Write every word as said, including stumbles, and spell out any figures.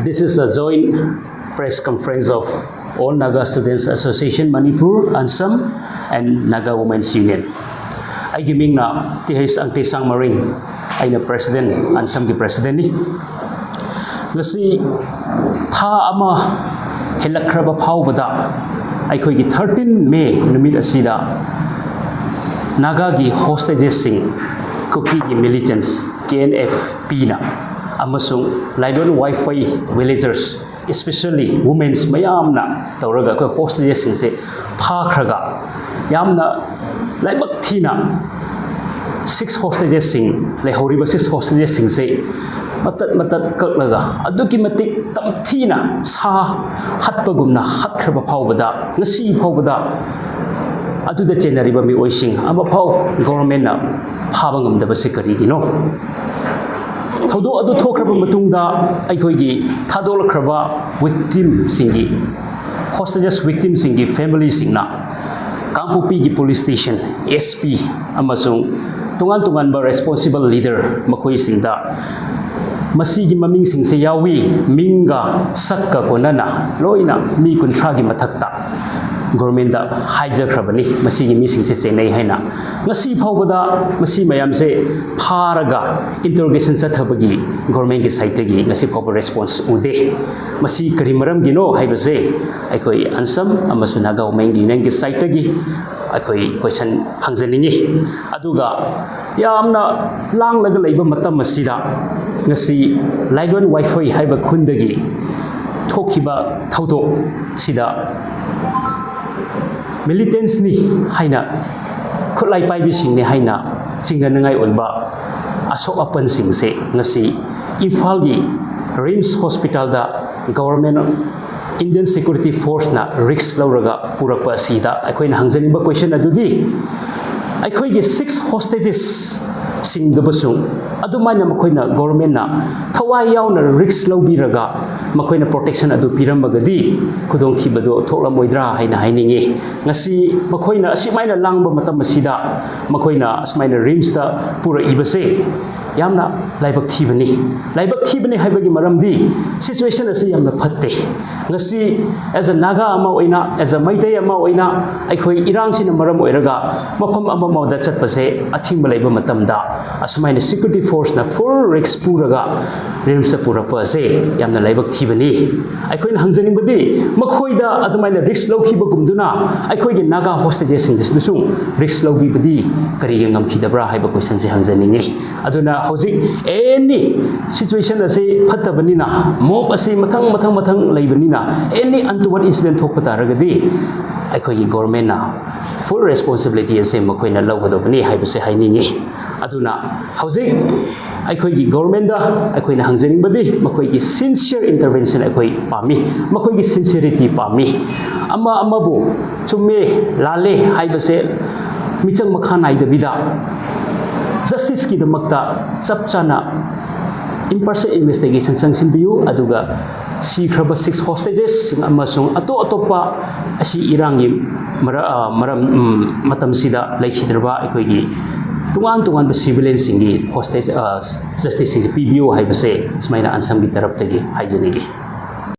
This is a joint press conference of All Naga Students Association Manipur, ANSAM, and Naga Women's Union. ꯑꯩꯒꯤ ꯃꯤꯡꯅ T H ꯑꯪꯇꯦꯁꯥꯡ ꯃꯔꯤꯡ, ꯑꯩꯅ president, ANSAMꯒꯤ presidentꯅꯤ꯫ ꯉꯁꯤ ꯊꯥ ꯑꯃ ꯍꯦꯜꯂꯛꯈ꯭ꯔꯕ ꯐꯥꯎꯕꯗ ꯑꯩꯈꯣꯏꯒꯤ thirteen May ꯅꯨꯃꯤꯠ ꯑꯁꯤꯗ ꯅꯥꯒꯥꯒꯤ hostagesꯁꯤꯡ, ꯀꯨꯀꯤꯒꯤ militants, ꯀꯦ ꯑꯦꯟ ꯑꯦꯐ ꯄꯤꯅ ꯑꯃꯁꯨꯡ ꯂꯥꯏꯂꯣꯟ ꯋꯥꯏꯐꯩ villagers, especially womens ꯃꯌꯥꯝꯅ ꯇꯧꯔꯒ ꯑꯩꯈꯣꯏ hostagesꯁꯤꯡꯁꯦ ꯐꯥꯈ꯭ꯔꯒ, ꯌꯥꯝꯅ ꯂꯥꯏꯕꯛ ꯊꯤꯅ six hostagesꯁꯤꯡ, ꯂꯩꯍꯧꯔꯤꯕ six hostagesꯁꯤꯡꯁꯦ ꯃꯇꯠ ꯃꯇꯠ ꯀꯛꯂꯒ ꯑꯗꯨꯛꯀꯤ ꯃꯇꯤꯛ ꯇꯝꯊꯤꯅ ꯁꯥ ꯍꯠꯄꯒꯨꯝꯅ ꯍꯠꯈ꯭ꯔꯕ ꯐꯥꯎꯕꯗ, ꯉꯁꯤ ꯐꯥꯎꯕꯗ ꯑꯗꯨꯗ ꯆꯦꯟꯅꯔꯤꯕ ꯃꯤꯑꯣꯏꯁꯤꯡ ꯑꯃꯐꯥꯎ governmentꯅ ꯐꯥꯕ ꯉꯝꯗꯕꯁꯤ ꯀꯔꯤꯒꯤꯅꯣ? ꯊꯧꯗꯣꯛ ꯑꯗꯨ ꯊꯣꯛꯈ꯭ꯔꯕ ꯃꯇꯨꯡꯗ ꯑꯩꯈꯣꯏꯒꯤ ꯊꯥꯗꯣꯛꯂꯛꯈ꯭ꯔꯕ victimꯁꯤꯡꯒꯤ, hostages victimꯁꯤꯡꯒꯤ familyꯁꯤꯡꯅ ꯀꯥꯡꯄꯣꯛꯄꯤꯒꯤ police station, S P ꯑꯃꯁꯨꯡ ꯇꯣꯉꯥꯟ ꯇꯣꯉꯥꯟꯕ responsible leader ꯃꯈꯣꯏꯁꯤꯡꯗ ꯃꯁꯤꯒꯤ ꯃꯃꯤꯡꯁꯤꯡꯁꯦ ꯌꯥꯎꯏ, ꯃꯤꯡꯒ ꯁꯛꯀ ꯀꯣꯟꯅꯅ ꯂꯣꯏꯅ ꯃꯤ ꯀꯨꯟꯊ꯭ꯔꯥꯒꯤ ꯃꯊꯛꯇ governmentꯗ ꯍꯥꯏꯖꯈ꯭ꯔꯕꯅꯤ, ꯃꯁꯤꯒꯤ ꯃꯤꯁꯤꯡꯁꯦ ꯆꯦꯟꯅꯩ ꯍꯥꯏꯅ꯫ ꯉꯁꯤ ꯐꯥꯎꯕꯗ ꯃꯁꯤ ꯃꯌꯥꯝꯁꯦ ꯐꯥꯔꯒ interrogation ꯆꯠꯊꯕꯒꯤ governmentꯀꯤ sideꯇꯒꯤ ꯉꯁꯤ ꯐꯥꯎꯕ response ꯎꯗꯦ꯫ ꯃꯁꯤ ꯀꯔꯤ ꯃꯔꯝꯒꯤꯅꯣ ꯍꯥꯏꯕꯁꯦ ꯑꯩꯈꯣꯏ ANSAM ꯑꯃꯁꯨꯡ Naga Women Unionꯒꯤ sideꯇꯒꯤ ꯑꯩꯈꯣꯏ question ꯍꯪꯖꯅꯤꯡꯉꯤ꯫ ꯑꯗꯨꯒ ꯌꯥꯝꯅ ꯂꯥꯡꯂꯒ ꯂꯩꯕ ꯃꯇꯝ ꯑꯁꯤꯗ ꯉꯁꯤ ꯂꯥꯏꯂꯣꯟ ꯋꯥꯏꯐꯩ ꯍꯥꯏꯕ ꯈꯨꯟꯗꯒꯤ ꯊꯣꯛꯈꯤꯕ ꯊꯧꯗꯣꯛꯁꯤꯗ militantsꯅꯤ ꯍꯥꯏꯅ, ꯈꯨꯠꯂꯥꯏ ꯄꯥꯏꯕꯤꯁꯤꯡꯅꯤ ꯍꯥꯏꯅ ꯆꯤꯡꯅꯅꯤꯡꯉꯥꯏ ꯑꯣꯏꯕ ꯑꯁꯣꯛ ꯑꯄꯟꯁꯤꯡꯁꯦ ꯉꯁꯤ ꯏꯝꯐꯥꯜꯒꯤ RIMS hospitalꯗ government, Indian security forceꯅ risk ꯂꯧꯔꯒ ꯄꯨꯔꯛꯄ ꯑꯁꯤꯗ ꯑꯩꯈꯣꯏꯅ ꯍꯪꯖꯅꯤꯡꯕ question ꯑꯗꯨꯗꯤ, ꯑꯩꯈꯣꯏꯒꯤ six hostagesꯁꯤꯡꯗꯨꯕꯨꯁꯨ ꯑꯗꯨꯃꯥꯏꯅ ꯃꯈꯣꯏꯅ, governmentꯅ ꯊꯋꯥꯏ ꯌꯥꯎꯅ risk ꯂꯧꯕꯤꯔꯒ ꯃꯈꯣꯏꯅ protection ꯑꯗꯨ ꯄꯤꯔꯝꯃꯒꯗꯤ ꯈꯨꯗꯣꯡꯊꯤꯕꯗꯨ ꯊꯣꯛꯂꯝꯃꯣꯏꯗ꯭ꯔꯥ ꯍꯥꯏꯅ ꯍꯥꯏꯅꯤꯡꯉꯤ꯫ ꯉꯁꯤ ꯃꯈꯣꯏꯅ ꯑꯁꯨꯃꯥꯏꯅ ꯂꯥꯡꯕ ꯃꯇꯝ ꯑꯁꯤꯗ ꯃꯈꯣꯏꯅ ꯑꯁꯨꯃꯥꯏꯅ RIMSꯇ ꯄꯨꯔꯛꯏꯕꯁꯦ ꯌꯥꯝꯅ ꯂꯥꯏꯕꯛ ꯊꯤꯕꯅꯤ꯫ ꯂꯥꯏꯕꯛ ꯊꯤꯕꯅꯤ ꯍꯥꯏꯕꯒꯤ ꯃꯔꯝꯗꯤ situation ꯑꯁꯤ ꯌꯥꯝꯅ ꯐꯠꯇꯦ꯫ ꯉꯁꯤ as a Naga ꯑꯃ ꯑꯣꯏꯅ, as a ꯃꯩꯇꯩ ꯑꯃ ꯑꯣꯏꯅ, ꯑꯩꯈꯣꯏ ꯏꯔꯥꯡꯁꯤꯅ ꯃꯔꯝ ꯑꯣꯏꯔꯒ ꯃꯐꯝ ꯑꯃꯃꯗ ꯆꯠꯄꯁꯦ ꯑꯊꯤꯡꯕ ꯂꯩꯕ ꯃꯇꯝꯗ ꯑꯁꯨꯃꯥꯏꯅ security forceꯅ full risk ꯄꯨꯔꯒ RIMSꯇ ꯄꯨꯔꯛꯄ ꯑꯁꯦ ꯌꯥꯝꯅ ꯂꯥꯏꯕꯛ ꯊꯤꯕꯅꯤ꯫ ꯑꯩꯈꯣꯏꯅ ꯍꯪꯖꯅꯤꯡꯕꯗꯤ ꯃꯈꯣꯏꯗ ꯑꯗꯨꯃꯥꯏꯅ risk ꯂꯧꯈꯤꯕꯒꯨꯝꯗꯨꯅ ꯑꯩꯈꯣꯏꯒꯤ Naga hostagesꯁꯤꯡꯗꯁꯨ risk ꯂꯧꯕꯤꯕꯗꯤ ꯀꯔꯤꯒꯤ ꯉꯝꯈꯤꯗꯕ꯭ꯔꯥ ꯍꯥꯏꯕ questionꯁꯦ ꯍꯪꯖꯅꯤꯡꯉꯤ꯫ ꯑꯗꯨꯅ ꯍꯧꯖꯤꯛ any situation ꯑꯁꯤ ꯐꯠꯇꯕꯅꯤꯅ, mob ꯑꯁꯤ ꯃꯊꯪ ꯃꯊꯪ ꯃꯊꯪ ꯂꯩꯕꯅꯤꯅ, any untoward incident ꯊꯣꯛꯄ ꯇꯥꯔꯒꯗꯤ ꯑꯩꯈꯣꯏꯒꯤ governmentꯅ full responsibility ꯑꯁꯤ ꯃꯈꯣꯏꯅ ꯂꯧꯒꯗꯧꯕꯅꯤ ꯍꯥꯏꯕꯁꯦ ꯍꯥꯏꯅꯤꯡꯉꯤ꯫ ꯑꯗꯨꯅ ꯍꯧꯖꯤꯛ ꯑꯩꯈꯣꯏꯒꯤ governmentꯗ ꯑꯩꯈꯣꯏꯅ ꯍꯪꯖꯅꯤꯡꯕꯗꯤ ꯃꯈꯣꯏꯒꯤ sincere intervention ꯑꯩꯈꯣꯏ ꯄꯥꯝꯃꯤ, ꯃꯈꯣꯏꯒꯤ sincerity ꯄꯥꯝꯃꯤ꯫ ꯑꯃ ꯑꯃꯕꯨ ꯆꯨꯝꯃꯦ ꯂꯥꯜꯂꯦ ꯍꯥꯏꯕꯁꯦ ꯃꯤꯆꯪ ꯃꯈꯥ ꯅꯥꯏꯗꯕꯤꯗ justiceꯀꯤꯗꯃꯛꯇ ꯆꯞ ꯆꯥꯅ impartial investigation ꯆꯪꯁꯤꯟꯕꯤꯌꯨ, ꯑꯗꯨꯒ ꯁꯤꯈ꯭ꯔꯕ six hostages ꯑꯃꯁꯨꯡ ꯑꯇꯣꯞ ꯑꯇꯣꯞꯄ ꯑꯁꯤ ꯏꯔꯥꯡꯒꯤ ꯃꯔ-, ꯑ, ꯃꯔꯝ, ꯎꯝ, ꯃꯇꯝꯁꯤꯗ ꯂꯩꯈꯤꯗ꯭ꯔꯕ ꯑꯩꯈꯣꯏꯒꯤ ꯇꯣꯉꯥꯟ ꯇꯣꯉꯥꯟꯕ civilianꯁꯤꯡꯒꯤ hostage, ꯑ, justiceꯁꯤꯡꯁꯦ ꯄꯤꯕꯤꯌꯨ ꯍꯥꯏꯕꯁꯦ ꯁꯨꯃꯥꯏꯅ ꯑꯟꯁꯝꯒꯤ ꯇꯔꯞꯇꯒꯤ ꯍꯥꯏꯖꯅꯤꯡꯏ꯫